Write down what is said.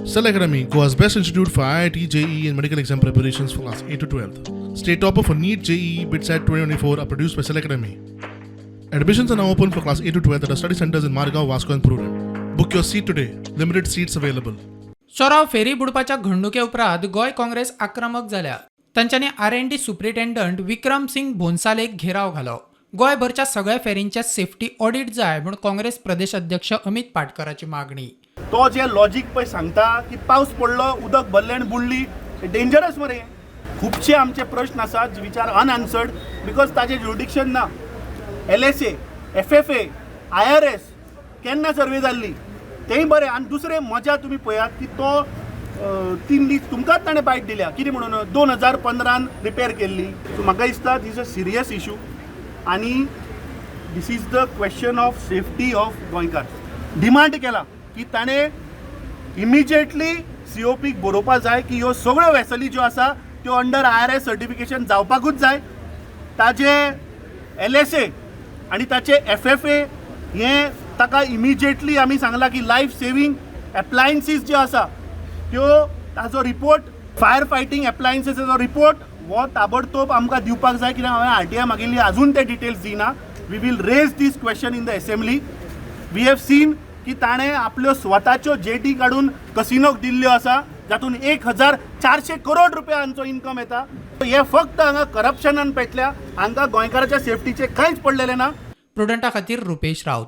Cell Academy, Goa's best institute for IIT, JEE, and medical exam preparations for class 8 to 12. State topper for NEET, JEE, BITSAT 2024 are produced by Cell Academy. Admissions are now open for class 8 to 12 at our study centers in Margao, Vasco, and Prudent. Book your seat today. Limited seats available. Chorao ferry बुडपाच्या घडणुके उपरांत गोंय काँग्रेस आक्रमक जाल्या. तांच्यांनी R N D superintendent Vikram Singh भोंसालेक gherao घालो. गोंयभरच्या सगळ्या फेरींचे safety audit जाय म्हूण काँग्रेस प्रदेश अध्यक्ष अमित पाटकराची मागणी. तो जे लॉजीक पळय सांगता की पावस पडलो, उदक भरलें आनी बुडली, डेंजरस मरे. खुबशे आमचे प्रश्न आसात which are unanswered because ताजें ज्युरिडिक्शन ना. LSA, FFA, IRS केन्ना सर्वे जाल्ली, तेंय बरें. आनी दुसरें मजा तुमी पळयात की तो 3 दीस तुमकांच ताणें बायट दिल्या. कितें म्हणून 2015न रिपेर केल्ली. सो म्हाका दिसता this a serious issue आनी this is the question of safety of गोंयकार. डिमांड केला की ताणें इमिजिएटली सीओपीक बरोवपा जाय की ह्यो सगळ्यो वेसली ज्यो आसा त्यो अंडर IRS certification जावपाकूच जाय. ताजे LSA आनी ताचे FFA हें ताका इमिजिएटली आमी सांगलां की लायफ सेवींग एप्लायन्सीस ज्यो आसा त्यो ताजो रिपोर्ट, फायर फायटींग एप्लायन्सीसाचो रिपोर्ट हो ताबडतोब आमकां दिवपाक जाय. कित्याक हांवें आरटीआय मागिल्ली, अजून ते डिटेल्स दिना. We will raise this question in the assembly. We have seen की ताणें आपल्यो स्वताच्यो जेटी काडून कसिनोक दिल्ल्यो आसा, जातून 1400 करोड रुपयांचो इन्कम येता. हे फक्त हांगा करप्शनान पेटल्या. हांकां गोंयकाराच्या सेफ्टीचें कांयच पडलेलें ना. प्रुडंटा खातीर रुपेश राऊत.